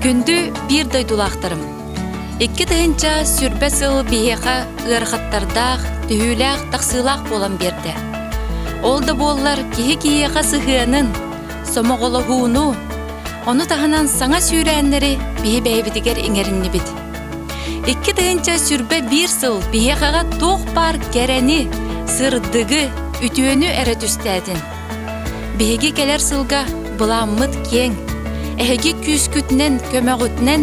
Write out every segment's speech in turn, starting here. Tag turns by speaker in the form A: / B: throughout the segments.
A: Күндү биир дойдулаахтарым! 2020 сыл биһиэхэ ыарахаттардаах, түһүүлээх-тахсыылаах буолан биэрдэ. Ол да буоллар киһи киһиэхэ сыһыанын, сомоҕолоһууну, ону таһынан саҥа сүүрээннэри биһи бэйэбитигэр иҥэриннибит. 2021 сыл биһиэхэҕэ туох баар кэрэни, сырдыгы, үтүөнү эрэ түстээтин. Биһиги кэлэр сылга былааммыт киэҥ. Эһиги күүскүтүнэн, көмөҕүтүнэн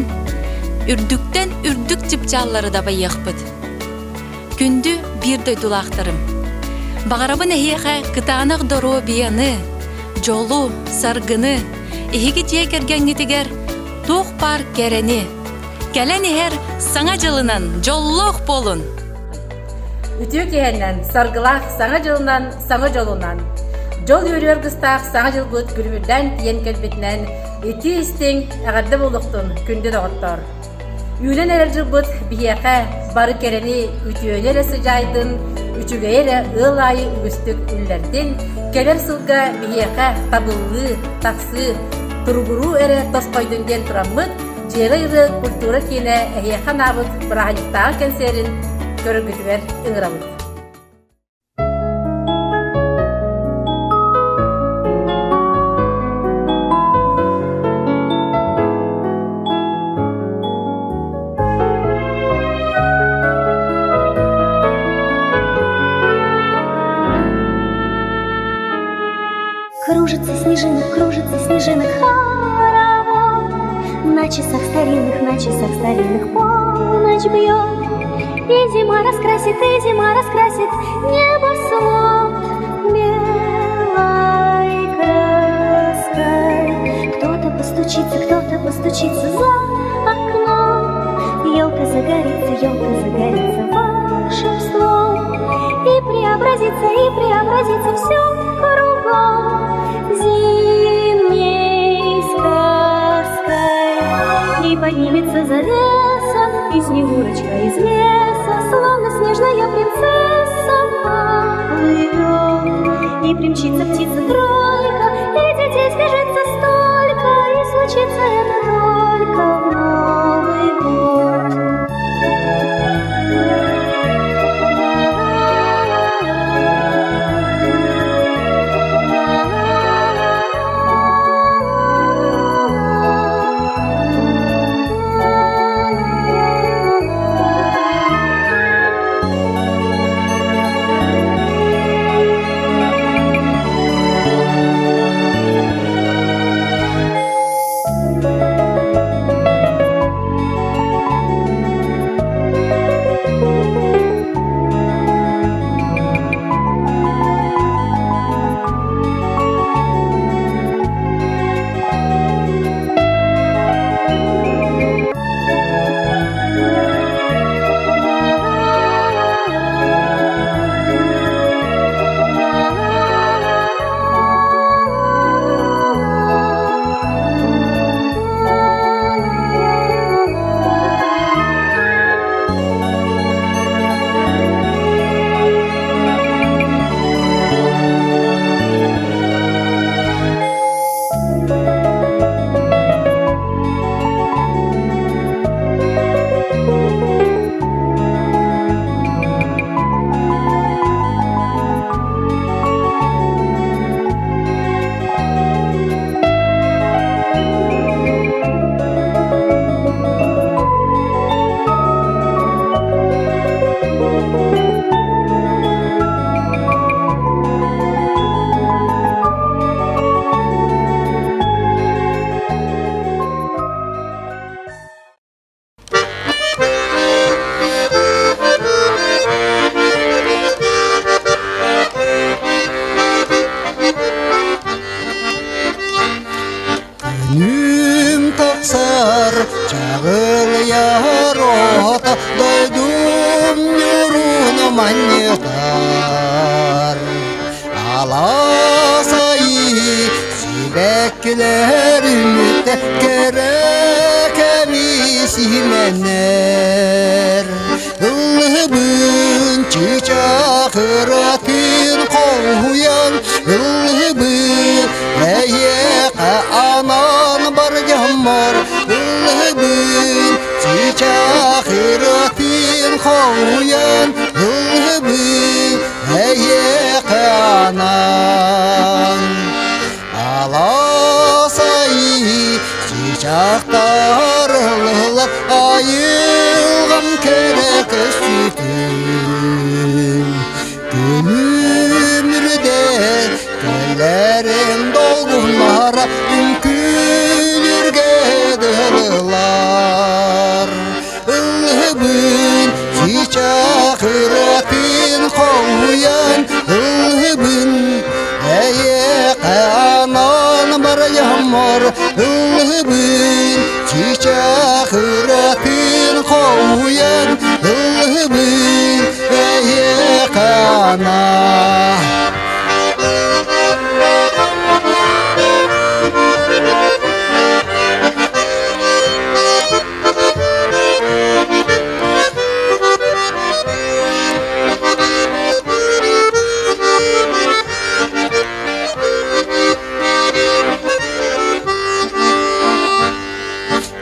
A: үрдүктэн үрдүк чыпчааллары дабайыахпыт. Күндү биир дойдулаахтарым! Баҕарабын эһиэхэ кытаанах доруобуйаны, дьолу, саргыны, эһиги дьиэ кэргэҥҥитигэр туох баар кэрэни, кэлэн иһэр Саҥа дьылынан дьоллоох буолун!
B: Үтүө киһинэн, саргылаах Саҥа дьылынан, саҥа дьолунан! Дьол үөрүү аргыстаах Саҥа дьылбыт күлүмүрдээн тиийэн кэлбитинэн итии-истиҥ эҕэрдэ буолуохтун, күндү доҕоттоор! Үүнэн эрэр дьылбыт биһиэхэ бары кэрэни, үтүөнү эрэ сыдьаайдын, үчүгэйи эрэ ыал аайы үгүстүк үллэрдин, кэлэр сылга биһиэхэ табыллыы, тахсыы, туругуруу эрэ тосхойдун диэн тураммыт, Дьиэҕэ ырыа культура киинэ эһиэхэ анаабыт бырааһынньыктааҕы кэнсиэрин көрөргүтүгэр ыҥырабыт.
C: Кружится снежинок, кружится снежинок хоровод. На часах старинных, на часах старинных полночь бьет. И зима раскрасит, и зима раскрасит небосвод белой краской. Кто-то постучится, кто-то постучится за окном. Елка загорится, елка загорится волшебством. И преобразится, и преобразится все кругом зимней сказкой. И поднимется завеса, и Снегурочка из леса, Словно снежная принцесса поплывет. И примчится птица тройка, и детей сбежится столько, И случится это только в Новый год.
D: Аласайы сибэккилэр үүммүттэ кэрэ кэми симэнэр. Ыллыһыбын чыычаах ырыатын хоһуйан, ыллыһыбын эйиэхэ анаан бар дьоммор, ыллыһыбын чыычаах ырыатын хоһуйан, ыллыһыбын эйиэхэ анаан. Аласайы чыычаахтар ыллыһылар айылҕам кэрэ көстүүтүн. Күнүм үрдэ кэлэрим долгуннара үҥкүүлүргэ дылылар. Ыллыһыбын чыычаах ырыатын хоһуйан ыллыһыбын эйиэхэ анаан барыйаммар ыллыһыбын чыычаах ырыатын хоһуйан ыллыһыбын эйиэхэ анаан.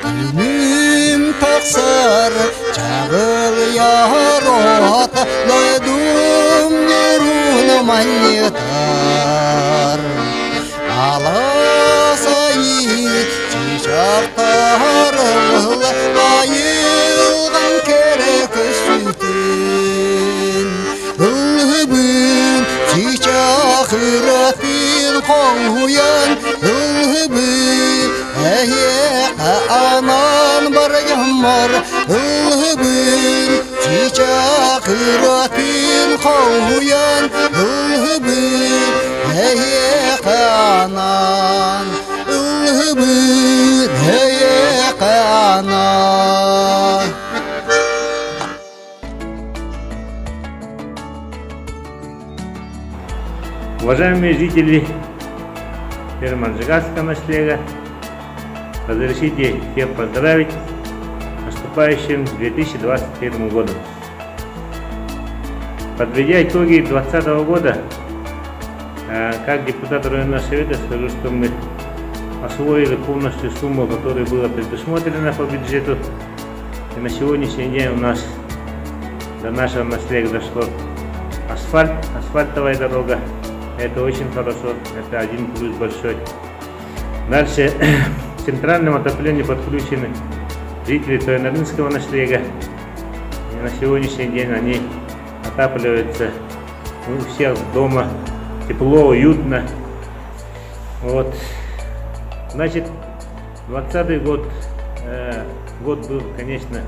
D: Күнүм тахсар чаҕылыйар от дойдум ньуруун манньытар Аласайы чыычаахтар айылҕан кэрэ көстүүтүн ыллыһыбын чыычаах ыратын хоһуйан ыллыһыбын эһиэхэ анаан барыйаммар ыллыһыбын чыычаах ыратын хоһуйан ыллыһыбын эһиэхэ анаан ыллыһыбын эйиэхэ анаан.
E: Уважаемые жители Терманжиганского наслега, разрешите всех поздравить с наступающим 2021 годом. Подведя итоги 2020 года, как депутат районного совета скажу, что мы освоили полностью сумму, которая была предусмотрена по бюджету. И на сегодняшний день у нас до нашего наслега дошло асфальт, асфальтовая дорога. Это очень хорошо, это один плюс большой. Дальше к центральному отоплению подключены жители Тойнаринского наслега. И на сегодняшний день они отапливаются у всех дома тепло, уютно. Вот. Значит, 20 год, год был, конечно,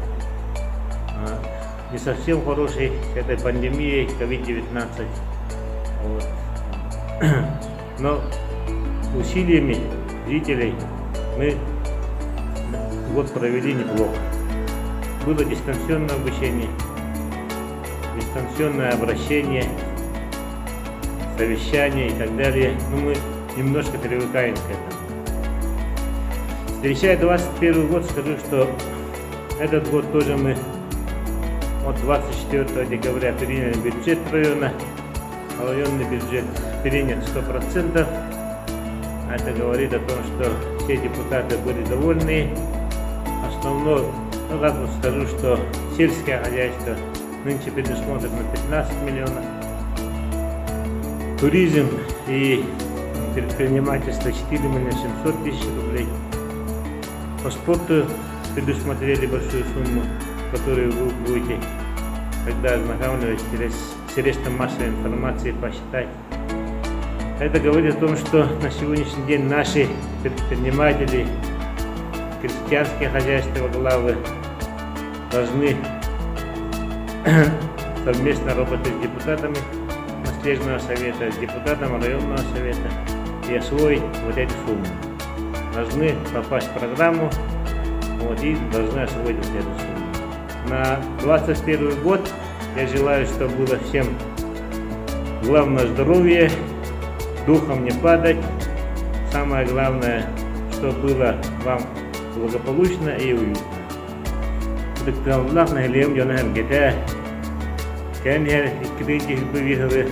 E: не совсем хороший с этой пандемией COVID-19. Вот. Но усилиями жителей мы год провели неплохо. Было дистанционное обучение, дистанционное обращение, совещание и так далее. Но мы немножко привыкаем к этому. Встречая 21 год, скажу, что этот год тоже мы от 24 декабря приняли бюджет района. Районный бюджет принят 100%. Это говорит о том, что все депутаты были довольны. Основное, ну как вот скажу, что сельское хозяйство нынче предусмотрено 15 миллионов. Туризм и предпринимательство 4 миллиона 700 тысяч рублей. По спорту предусмотрели большую сумму, которую вы будете, когда ознакомливаетесь средством массовой информации, посчитать. Это говорит о том, что на сегодняшний день наши предприниматели, крестьянские хозяйства, главы должны совместно работать с депутатами наследного совета, с депутатом районного совета и освоить вот эти суммы. Должны попасть в программу вот, и должны освоить вот эту сумму. На 2021 год я желаю, чтобы было всем главное здоровье. Духом не падать. Самое главное, чтобы было вам благополучно и уютно. Ытыктабыллаах нэһилиэгим дьоно-сэргэтэ, кэлэн иһэр 2021 сылы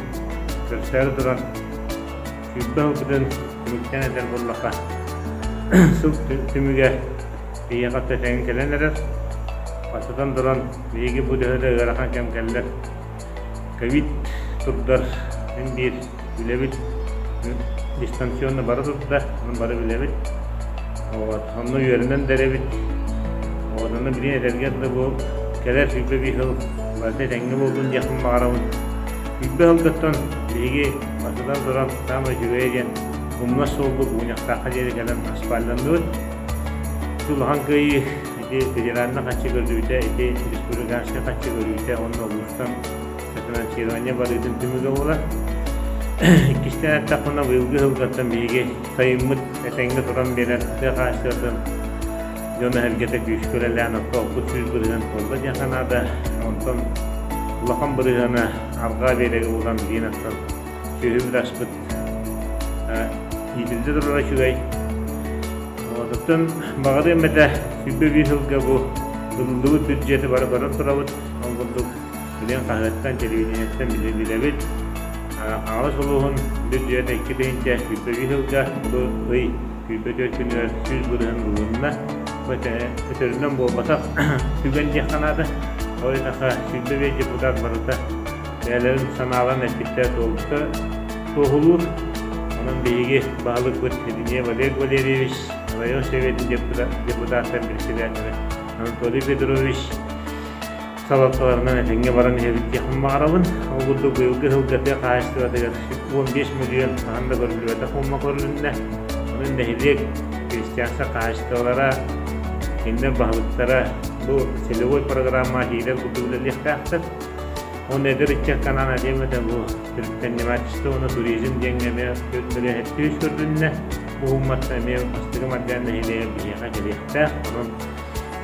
E: көрсөөрү туран сүүрбэ сылбытын түмүктээн этэр буоллахха, сыл түмүгэ биһиэхэ тэҥ кэлэн эрэр. Бастатан туран, биһиги бу төһө да ыарахан кэм кэллэр, ковид турдар мин биир үлэбит дистанционно бара турда, онон бары билэбит. Вот, онно үөрэнэн да эрэбит. Вот, онно билин этэргэ да бу кэлэр 21 сыл барыта этэҥҥэ буоллун диэхпин баҕарабын. Сүүрбэ сылгыттан биһиги бастатан туран саамай үчүгэйэ диэн умнас суолбут Ууньахтаахха диэри кэлэн аспаалланныбыт. Ити улахан кыайыы ити федеральнай харчы көрдүүтэ, ити республиканскай харчы көрүүтэ уонна улуустан финансирование барыытын түмүгэ буолар. Иккистээн эттэхпинэ, быйылгы сылгаттан биһиги сайыммыт этэҥҥэ туран биэрэн тыа хаһаайыстыбатын дьоно-сэргэтэ күүскэ үлэлээн оттооппут 100% туолла диэххэ наада. Онтон улахан бырыһыана арҕаа биэрэги булан биир астан сүөһүбүт аспыт иитиллэ турара үчүгэй. Оттон баҕарыам этэ 21 сылга бу ылыллыбыт бюджеты бары көрөн турабыт. Ол курдук билигин хаһыаттан, телевидениеттэн билэбит. Хаҥалас улууһун бюджета 2021 сылга бу ый 24 күнүгэр 100% ылынна. Өтөрүнэн буолбатах түгэн диэххэ наада. Ол иһин 25 депутат барыта бэйэлэрин санааларын эппиттэрэ туолбута туоһулуур. Онон биһиги баһылыкпыт Веденеев Олег Валерьевич, район советын депутаттарын председателэ Анатолий Петрович салалталарынан этэҥҥэ баран иһэбит диэхпин баҕарабын. Ол курдук быйылгы сылга тыа хаһаайыстыбатыгар 15 миллион хаһан да көрүллүбэтэх уонна көрүлүннэ. Онон нэһилиэк христианство хаһаайыстыбалара, кинилэр баһылыктара бу целевой программа киирэр курдук үлэлиэхтээхтэр. Уонна эдэр ыччакка анаан этиэм этэ бу предпринимательство уонна туризм диэҥҥэ эмиэ бэлиэһэттии көрүлүннэ. Бу уһумматта эмиэ бастакы Мардьаан нэһилиэгэр биһиэхэ кэлиэхтээх. Онон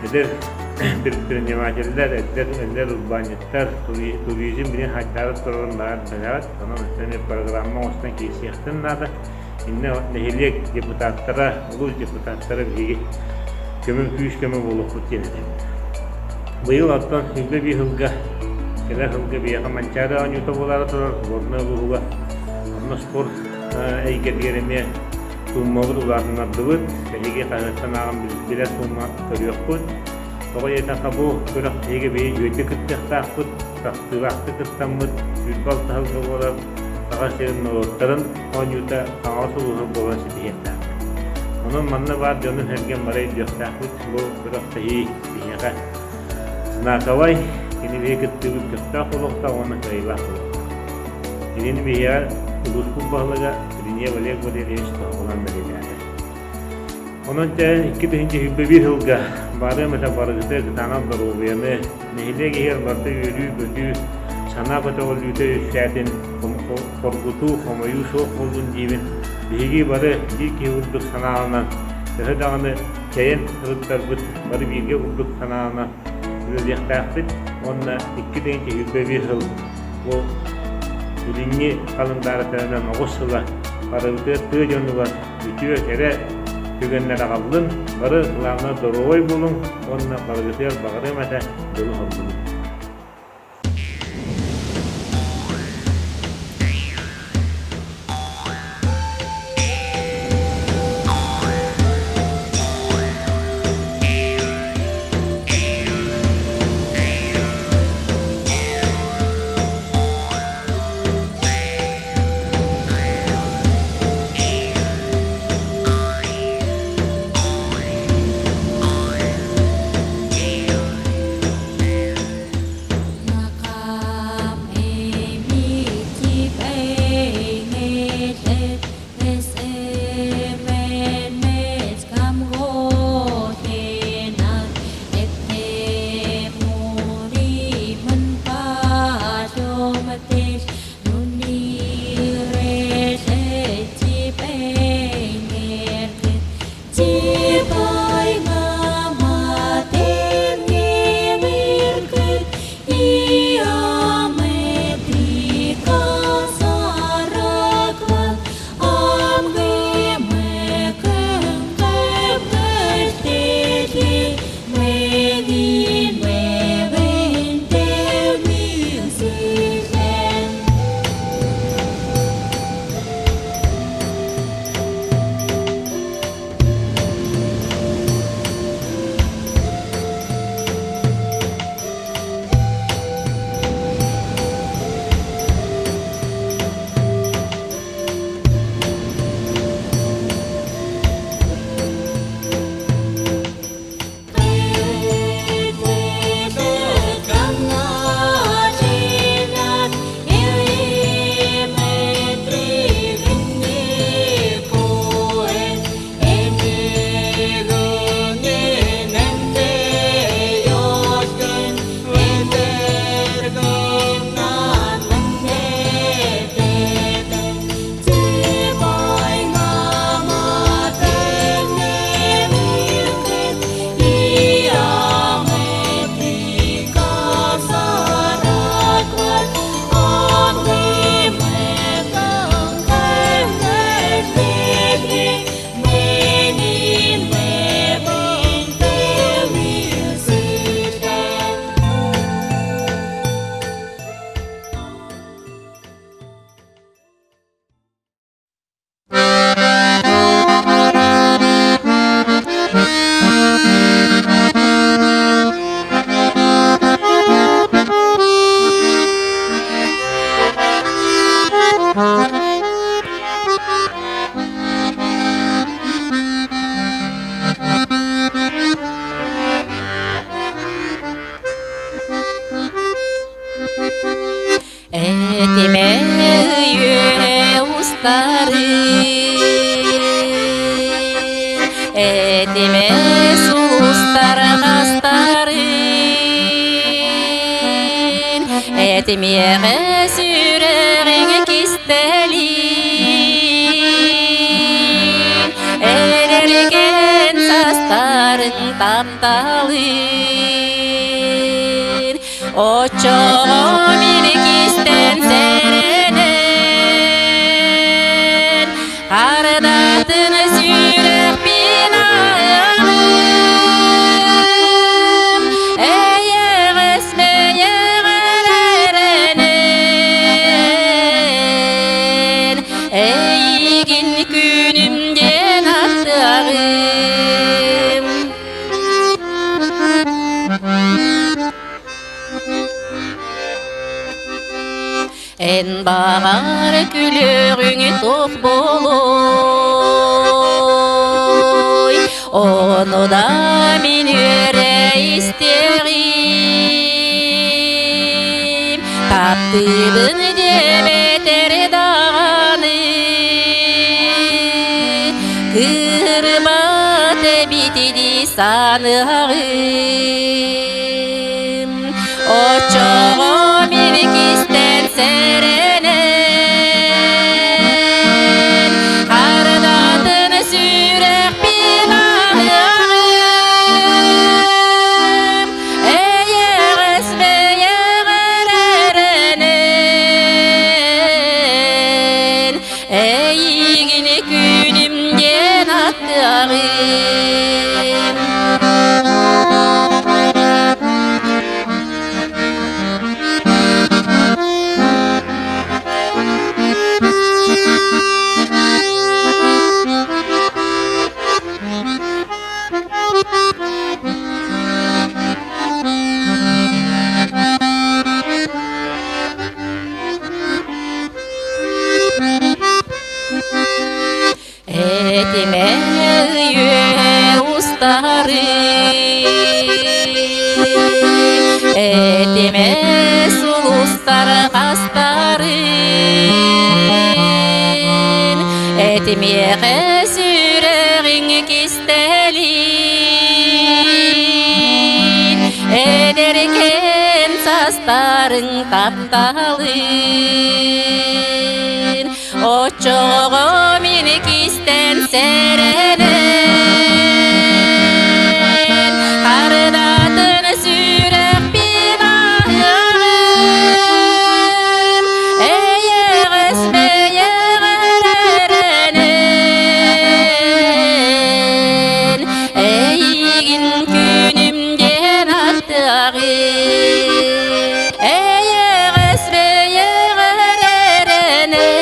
E: эдэр предпринимателлэр, эдэр, эдэр урбаанньыттар туризм билин хайдаары турарын баар билэҕит. Онон өссө программа оҥостон киирсиэхтэн наада. Иннэ нэһилиэк депутаттара, улуус депутаттара биһиги көмө күүс көмө буолуохпут диэн этэбин. Быйыл оттон 21 сылга кэлэр сылга биһиэхэ Манчаары оонньуута буолаары турар Горнай улууһугар онно спорт эйгэтигэр эмиэ Сууммабыт улаатыннардыбыт, эһиги хаһыаттан ааҕан билэр суумма көрүөхпүт. Тоҕо диэтэххэ бу күрэхтэһиигэ биһиги үчүгэйдик кыттыахтаахпыт, тахсыылаахтык кыттаммыт, 26 сылга буолар Саха сирин норуоттарын оонньуута Хаҥалас улууһа буолан ситиһиэхтээхпит. Онон манна баар дьону-сэргэм бары өйдүөхтээхпит, бу күрэхтэһии биһиэхэ знаковай, кини биһиги кыттыыбыт көхтөөх буолуохтаах уонна кыайыылаах буолуохтаах. Кинини биһиэхэ улууспут баһылыга Ильинев Олег Валерьевич тоһоҕолоон бэлиэтээтэ. Онон тээн 2021 сылга баарыам этэ барыгыта кытаанах доруобуйаны, нэһилиэк иһигэр барыта үөрүү-көтүү, санаа көтөҕүллүүтэ үксээтин, хоргутуу, хомойуу суох буоллун диибин. Биһиги бары биир киһи курдук санааланан, төһө даҕаны чэйэн сырыттарбыт, бары бииргэ курдук санааланан үлэлиэхтээхпит уонна 2021 сыл Бу билиҥҥи халындаарытынан оҕус сыла барыбытыгар тыа дьонугар үтүө кэрэ түгэннэр аҕаллын, бары главное доруобай буолуҥ уонна барыгытыгар баҕарыам этэ дьолу соргуну.
A: Этиме сулустар хастарын, Этимиэҕэ сүрэҕиҥ кистэлин, Эдэргэн састарын тапталын, Оччоҕо мин кистэн сэрэнэн, Ардатын сүрэхпин аһыам, Эйэҕэс мэйэҕэр эрэнэн, Эйигин күнүм диэн аттыаҕым. Эн баҕар күлүөҕүҥ туох буолуой, Ону да мин үөрэ истиэҕим. Таптыыбын диэбэтэр даҕаны, Кыырбат эбит дии саныаҕым. Оччоҕо мин кистэн сэрэнэн, Хардатын сүрэхпин аһыаҕым, Эйэҕэс бэйэҕэр эрэнэн, Эйигин күнүм диэн аттыаҕым. Этимэ үө устары, Этимэ сулустар хастарын, Этимиэхэ сүрэҕиҥ кистэлин, Эдэркээн састарыҥ тапталын. Оччоҕо мин кистэн сэрэнэн, Хардатын сүрэхпин аһыаҕым, Эйэҕэс бэйэҕэр эрэнэн, Эйигин күнүм диэн аттыаҕым. Эйэҕэс бэйэҕэр эрэнэн,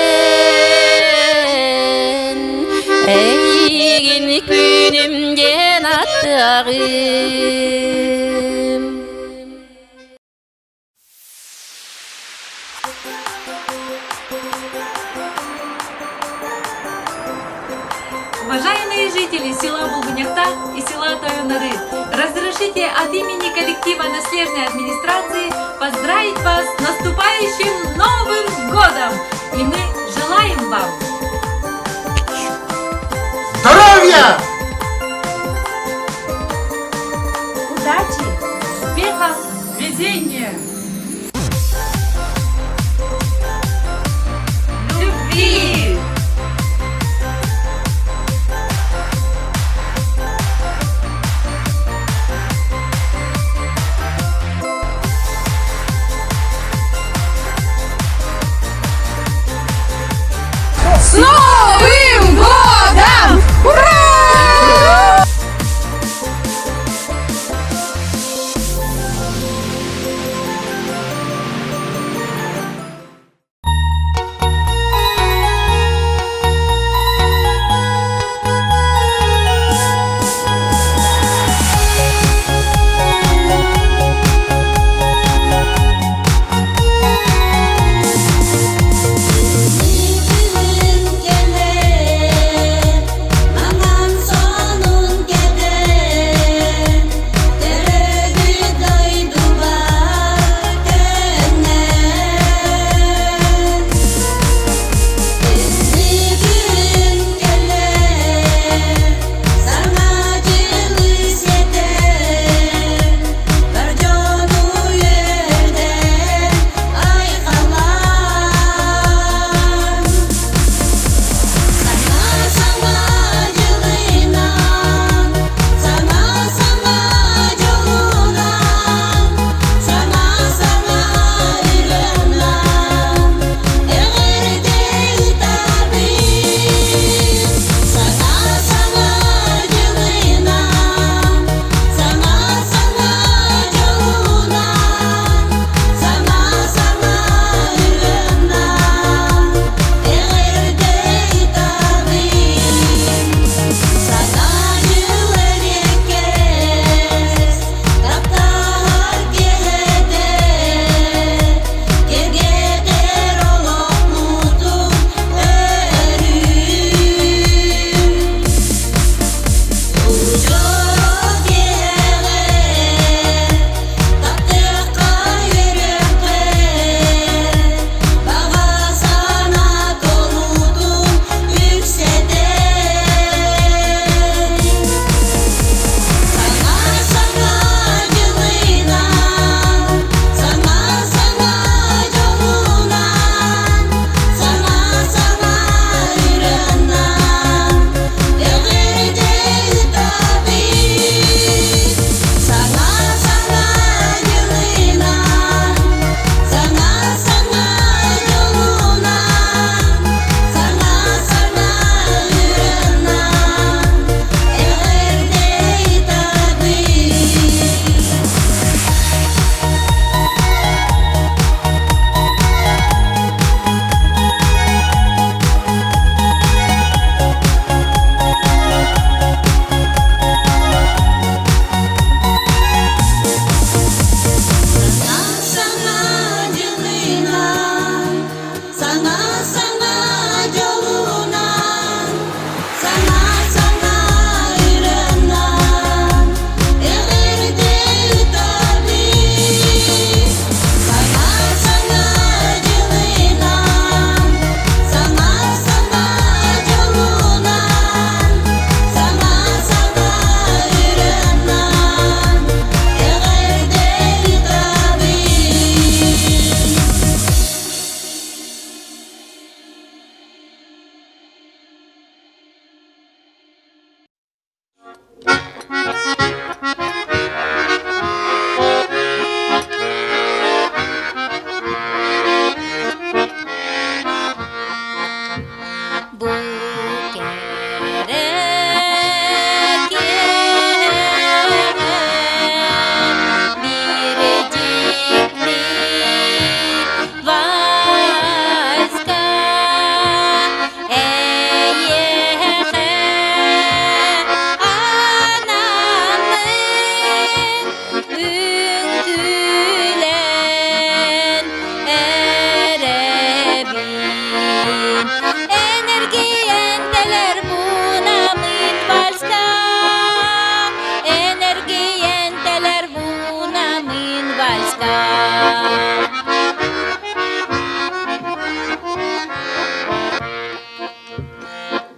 A: Эйигин күнүм диэн аттыаҕым.
F: Уважаемые жители села Булгуняхта и села Тойонары, разрешите от имени коллектива наследной администрации поздравить вас с наступающим Новым годом! И мы желаем вам
G: Здоровья!
F: Удачи, успехов, везения! Любви!
H: С Новым годом! Ура!
I: Бүгүн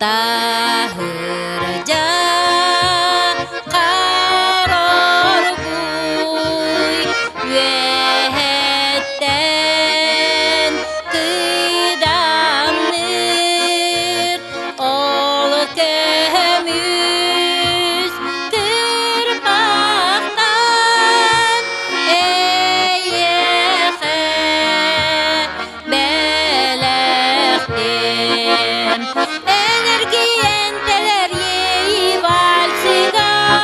A: Таһырдьа хароргуй үөһэттэн кыйданныыр ол көмүс кырбахтан эйиэхэ бэлэхтиэм Энергиен телер ей вальсигар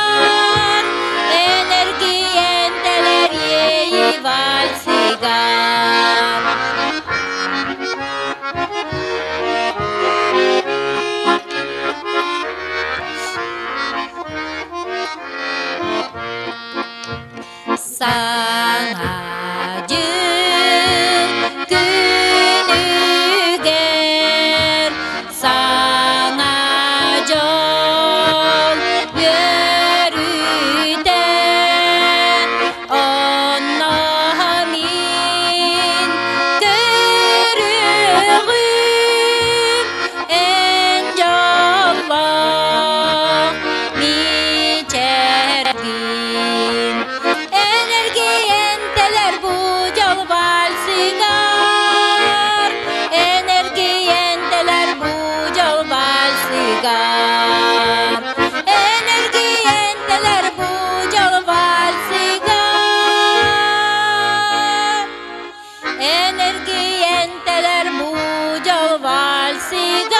A: Энергиен телер ей вальсигар Саҥа дьыл күнүгэр саҥа дьол үөрүүтэ онно мин көрүөҕүм эн дьоллоох мичээргин Энергиен телер бу дьол вальсыгар Энергиен телер бу дьол вальсыгар Энергиен телер бу дьол вальсыгар Энергиен телер бу дьол вальсыгар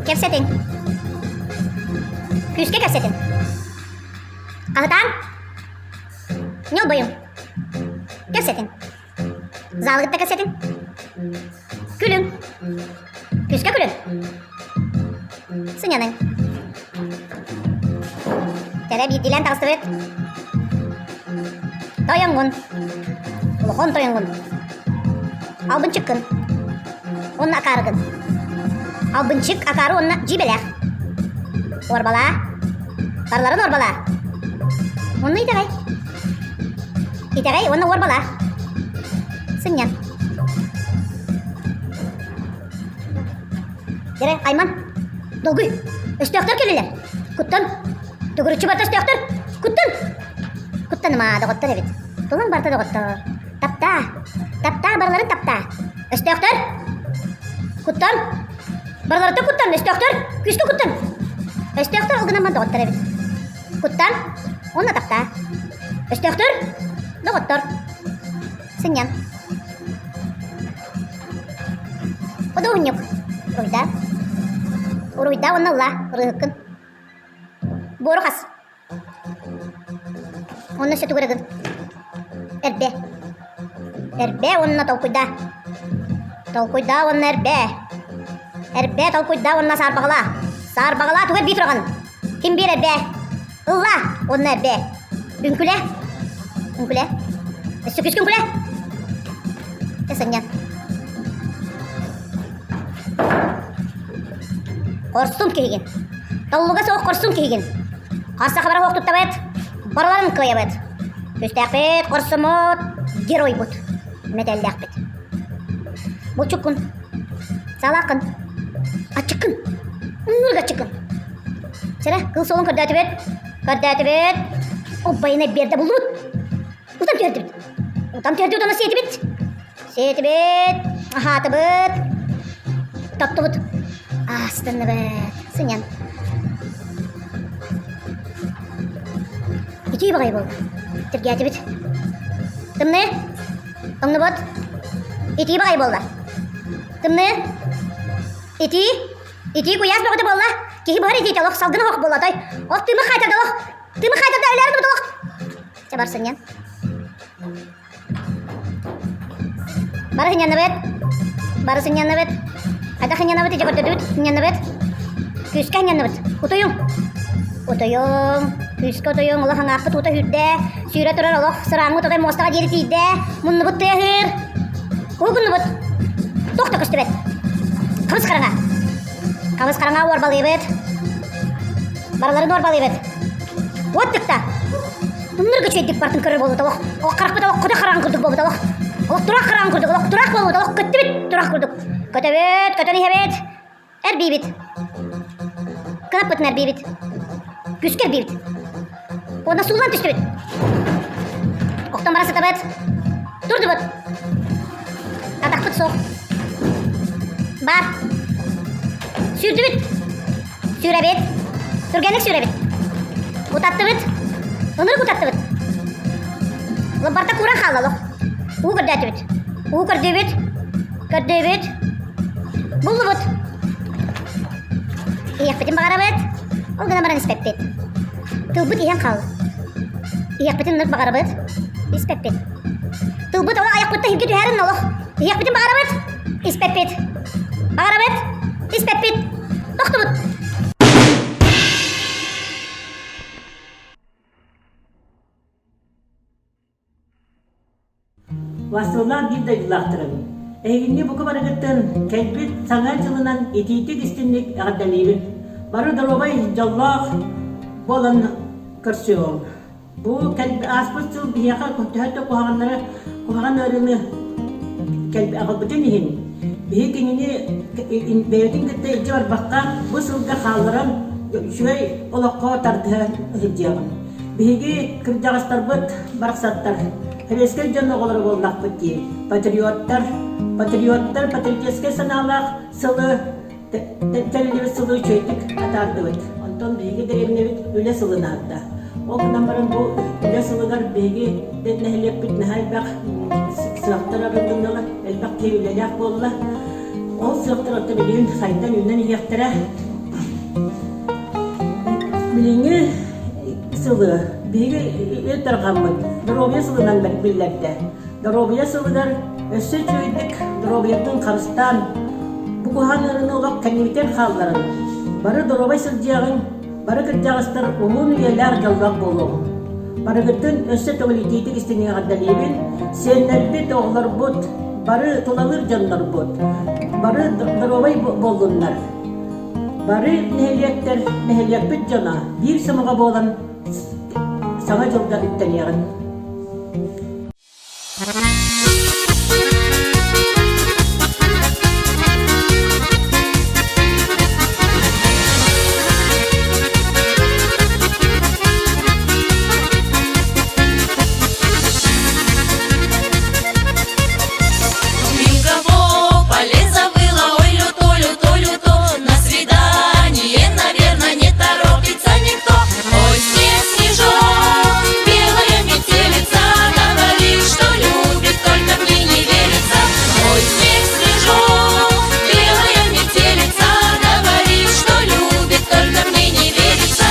C: Кэпсэтиҥ. Күүскэ кэпсэтиҥ. Хаһытаан. Ньолбойуҥ. Кэпсэтиҥ. Заалгытта кэпсэтиҥ. Күлүҥ. Күүскэ күлүҥ. Сынньаныҥ. Кэрэ биирдиилээн таҕыстыбыт. Тойоҥҥун. Улахан тойоҥҥун. Албынчыккын. Уонна акаарыгын. Албынчык акаары уонна дьиибэлээх. Уорбалаа. Барыларын уорбалаа. Онно итэҕэй. Итэҕэй уонна уорбалаа. Сынньан. Дьэрэ, айман. Долгуй. Өстөөхтөр кэллилэр. Куттан. Төгүрүччү барда өстөөхтөр. Куттан. Куттаныма, доҕоттор эбит. Тулуҥ барда доҕоттор. Таптаа. Таптаа, барыларын таптаа. Өстөөхтөр. Куттан. Барыларыттан куттан, өстөөхтөр. Күүскэ куттан. Өстөөхтөр ол гынан доҕоттор эбит. Куттан. Уонна таптаа. Өстөөхтөр. Доҕоттор. Сынньан. Худуоһунньук. Уруйдаа. Уруйдаа уонна ыллаа. Ырыаһыккын. Буору хас. Онно өссө тугу эрэ гын. Эрбэ. Эрбэ уонна толкуйдаа. Толкуйдаа уонна эрбэ. Эрбэ толкуйдаа уонна саарбаҕалаа. Саарбаҕалаа тугу эрбии тураҕын? Ким биир эрбэ? Ыллаа уонна эрбэ. Үҥкүлэ. Үҥкүлэ. Өссө күүскэ үҥкүлэ. Чэ сынньан. Хорсун киһигин. Толлуга суох хорсун киһигин. Харса хабара суох туттабыт. Барыларын кыайабыт. Күүстээхпит, хорсуммут, геройбут. Мэтээллээхпит. Булчуккун. Саалааххын. Аччыккын. Ынырык аччыккын. Сэрэ, кыл суолун көрдөөтүбүт. Көрдөөтүбүт. Убайына биэрдэ буллубут. Утан түһэрдибит. Утан түһэрдибит уонна сиэтибит. Сиэтибит. Аһаатыбыт. Тоттубут. Астынныбыт. Сынньан. Итии баҕайы буолла. Тиргээтибит. Тымныы. Тоҥнубут. Итии баҕайы буолла. Тымныы. Итии. Итии куйаас бөҕөтө буолла. Киһи быһар итиитэ олох салгын оһох буолла той. Ол тымы хайтарда олох. Тымы хайтарда өлөөрү олох. Чэ бар сынньан. Бары сынньанныбыт. Бары сынньанныбыт. Хайдах сынньанабыт ити көрдөрдүбүт. Сынньанныбыт. Күүскэ сынньанныбыт. Утуйуҥ. Утуйуҥ. Күүскэ утуйуҥ. Олох аҥаахпыт уута сүүрдэ. Сүүрэ турар олох сырааҥҥыт отой муостаҕа диэри тиийдэ. Муннубут тыаһыыр. Уһугуннубут. Туох да көстүбэт. Хабыс хараҥа. Хабыс хараҥа уорбалыыбыт. Барыларын уорбалыыбыт. Уот тыкта. Ынырык үчүгэйдик бартын көрөр буолбут олох. Олох харахпыт олох кута хараҕын курдук буолбут олох. Олох тураах хараҕын курдук олох тураах буолбут олох көттүбүт тураах курдук. Көтөбүт, көтөн иһэбит. Эрбиибит. Кынаппытын эрбиибит. Күүскэ эрбиибит. Уонна сууллан түстүбүт. Охтон бара сытабыт. Турдубут. Атахпыт суох. Бар. Сүүрдүбүт. Сүүрэбит. Түргэнник сүүрэбит. Утаттыбыт. Ынырык утаттыбыт. Лабарта кууран хаалла олох. Уу көрдөөтүбүт. Уу көрдүүбүт. Көрдүүбүт. Буллубут. Иһиэхпитин баҕарабыт. Ол гынан баран испэппит. Тылбыт иһэн хаалла. Иһиэхпитин ынырык баҕарабыт. Испэппит. Тылбыт олох айахпыттан иһиргэ түһэрин олох. Иһиэхпитин баҕарабыт. Испэппит. Баҕарабыт. Испэппит. Тохтубут.
I: Василла биир дойдулаахтарым, эһигини бука барыгыттан кэлбит Саҥа дьылынан итиитик-истинник эҕэрдэлиибин. Бары доруобай, дьоллоох буолан көрсүөҕүҥ. Бу ааспыт сыл биһиэхэ төһө да куһаҕаннары куһаҕан ыарыыны аҕалбытын иһин, биһи кинини бэйэтин кытта илдьэ барбакка, бу сылга хаалларан үчүгэй олоххо тардыһа сылдьыаҕын. Биһиги кырдьаҕастарбыт барахсаттар, сэбиэскэй дьон оҕолоро буоллахпыт дии, патриоттар, патриоттар патриотическай санаалаах сылы Тэриллибит сылы үчүгэйдик атаардыбыт. Онтон биһиги дэриэбинэбит үлэ сылын аарда. Ол гынан баран бу үлэ сылыгар биһиги нэһилиэкпит наһаа элбэх сыахтар арыллыннылар, элбэх киһи үлэлээх буолла. Ол сыахтар оттон билигин сайдан үүнэн иһиэхтэрэ. Билиҥҥи сылы биһиги ил тарҕаммыт доруобуйа сылынан биллэрдэ. Доруобуйа сылыгар өссө үчүгэйдик доруобуйатын харыстаан, бу куһаҕан ыарыыны олох кэннибитигэр хаалларан, бары доруобай сылдьыаҕыҥ, бары кырдьаҕастар уһун үйэлээх дьоллоох буолуоҕуҥ. Барыгытын өссө төгүл итиитик истиҥ эҕэрдэлиибин, сиэннэрбит, оҕолорбут, бары тулалыыр дьоннорбут, бары доруобай буоллуннар. Бары нэһилиэктэр, нэһилиэкпит дьоно биир сомоҕо буолан Саҥа дьылга үктэниэҕин.
J: Милка по поле завыла, ой, люто, люто, люто, на свидание, наверное, не торопится никто. Ой, снег, снежок, белая метелица, говорит, что любит, только мне не верится. Ой, снег, снежок, белая метелица, говорит, что любит, только мне не верится.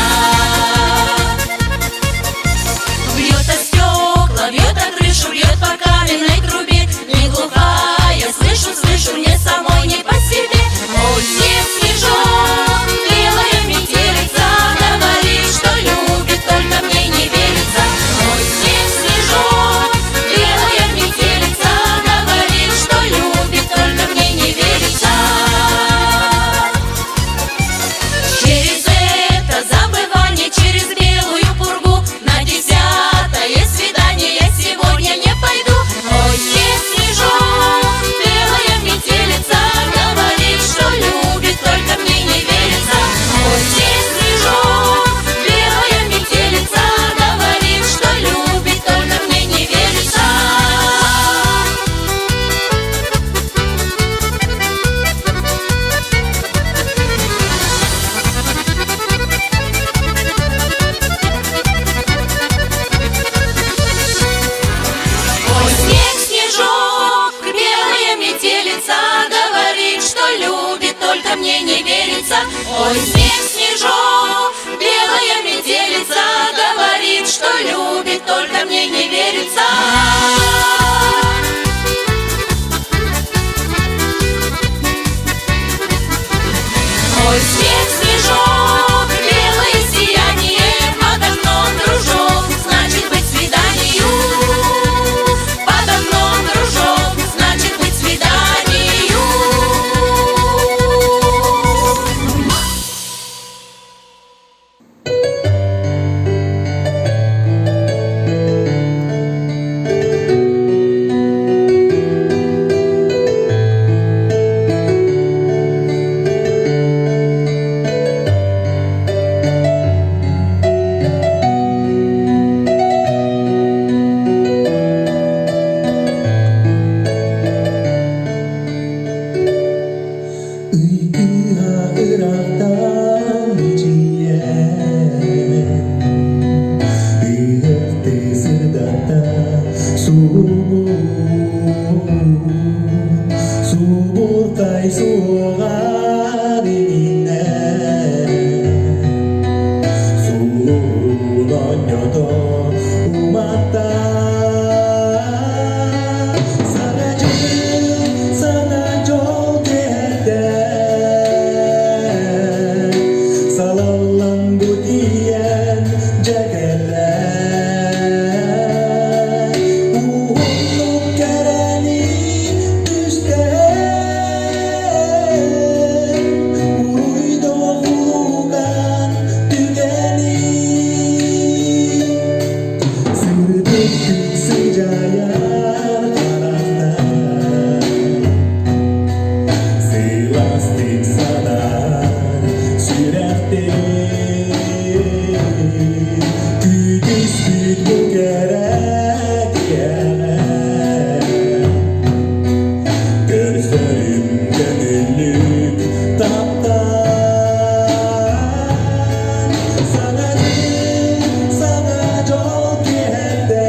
J: Бьет о стекла, бьет о крышу, бьет по каменной трубе, не глухая, слышу, слышу, мне самой не по себе. Ой, снег, снежок, белая метелица, говорит, что любит, только мне не верится. Ой, снег, снежок, белая метелица, говорит, что любит, только мне не верится. Через это забывание, через белую пургу на десятое свидание я сегодня не пойду. Ой, снег, снежок, белая метелица, говорит, что любит, только мне не верится. Ой, снег, снежок, белая метелица, говорит, что любит, только мне не верится. Ой, снег, снежок, белая метелица, говорит, что любит, только мне не верится. Ой, снег, снежок, белая метелица, говорит, что любит, только мне не верится. Ой, снег, снежок, белое сияние под окном, дружок, значит быть свиданию. Под окном, дружок, значит быть свиданию.
K: Субур, субуркай суоҕар иннэ Сулун оонньото уматта Саҥа дьыл, саҥа дьол кэллэ Салаллан бу тиийэн дьэ кэллэ Уһуннук кэрэни түстээн Уруйдуох улуукан түгэни Сырдык күн сыдьаайар харахтан Сылаастык санаан сүрэхтэн Күүтүспүт бу кэрэ киэһэ Көрсөрүм көҥүллүк таптаан Саҥа дьыл, саҥа дьол киэһэтэ.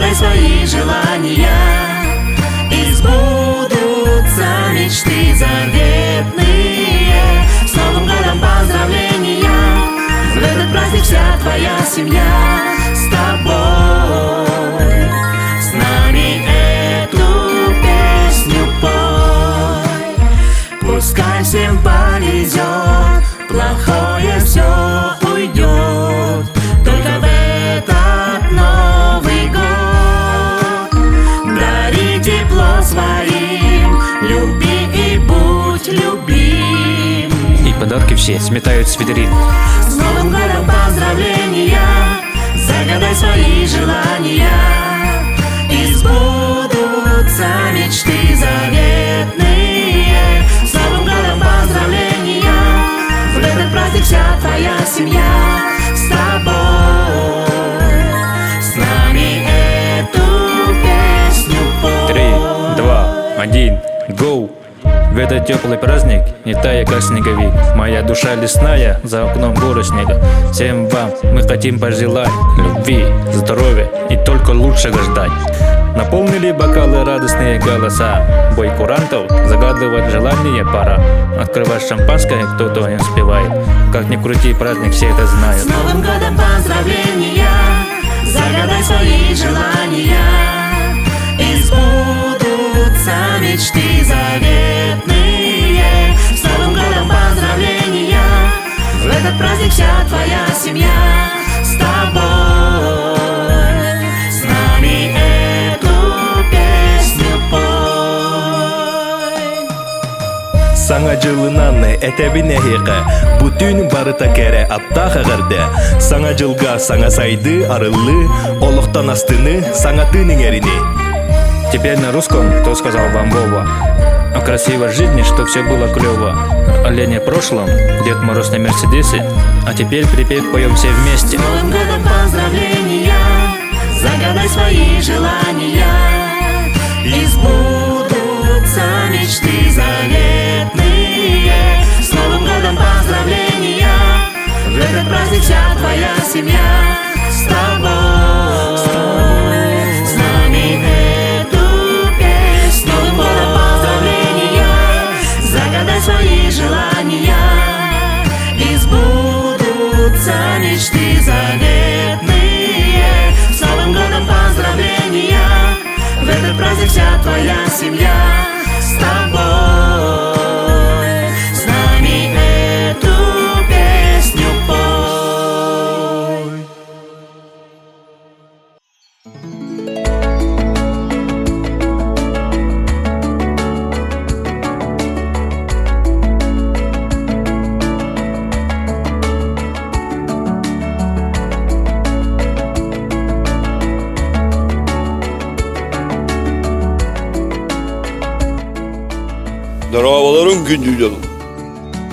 J: Загадай свои желания, И сбудутся мечты заветные. С Новым годом поздравления! В этот праздник вся твоя семья с тобой. С нами эту песню пой. Пускай всем повезет, плохое все уйдет. Только в этот Новый год дари тепло своим, люби и будь любим.
L: И подарки все сметают с витрин.
J: С Новым годом поздравления, загадай свои желания, И сбудутся мечты заветные. С Новым годом поздравления, в этот праздник вся твоя семья с тобой. С нами эту песню пой.
L: 3, 2, 1, go! В этот теплый праздник, не тая, как снеговик, моя душа лесная, за окном горы снега. Всем вам мы хотим пожелать любви, здоровья и только лучшего ждать. Наполнили бокалы радостные голоса. Бой курантов загадывать желание пора. Открывать шампанское кто-то не успевает. Как ни крути, праздник все это знают.
J: С Новым годом поздравления, загадай свои желания, И сбудутся мечты заветные. С Новым годом поздравления, в этот праздник вся твоя семья с тобой. С нами эту песню пой.
M: Саҥа дьылынан этэбин эһиэхэ, бу түүн барыта кэрэ аптаах эҕэрдэ. Саҥа дьылга саҥа сайдыы, арыллыы, олохтон астыныы, саҥатын иҥэринии.
L: Теперь на русском, кто сказал вам Вова. О красивой жизни, что все было клево. О лени прошлом, Дед Мороз на Мерседесе, а теперь припев поем все вместе.
J: С Новым годом поздравления, загадай свои желания, И сбудутся мечты заветные. С Новым годом поздравления, в этот праздник вся твоя семья с тобой. С нами эту песню. С Новым годом поздравления, загадай свои желания, И сбудутся мечты заветные. С Новым годом поздравления, в этот праздник вся твоя семья с тобой. С нами эту песню пой.
N: Дорооболорун күндү дьонум.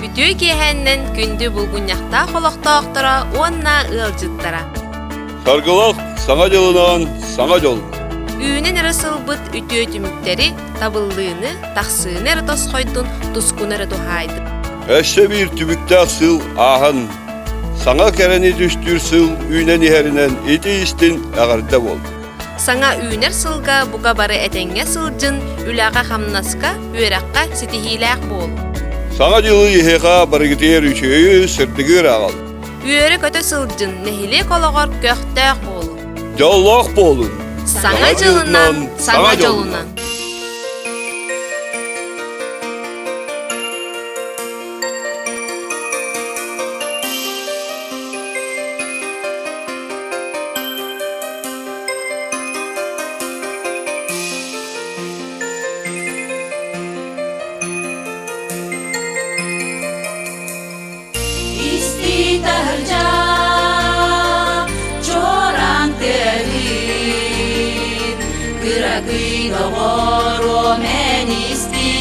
O: Үтүө киэһэннэн күндү булгунньахтаах олохтоохторо уонна ыалдьыттара.
N: Саргылах саҥа дьылынан саҥа дьол.
O: Үүнэн эрэ сылбыт үтүө түмүктэри, табыллыыны, тахсыыны эрэ тосхойдун, тускуну эрэ туһаайдын.
N: Өссө биир түбүктээх сыл ааһан, саҥа кэрэни түстүүр сыл үүнэн иһэринэн ити истин эҕэрдэ буолла.
O: Саҥа үүнэр сылга бука бары этэҥҥэ сылдьын, үлэҕэ-хамнаска, үөрэххэ ситиһиилээх буол.
N: Саҥа дьылы иһиэхэ барыгытыгар үчүгэйи, сырдыгы ырааҕал.
O: Үөрэ-көтө сылдьын, нэһилиэк олоҕор көхтөөх буолун.
N: Дьоллоох буолун!
O: Саҥа дьылынан, саҥа дьолунан!
J: Исти таһырдьа чуораан тыаһыыр, кыракый доҕоруом эн исти.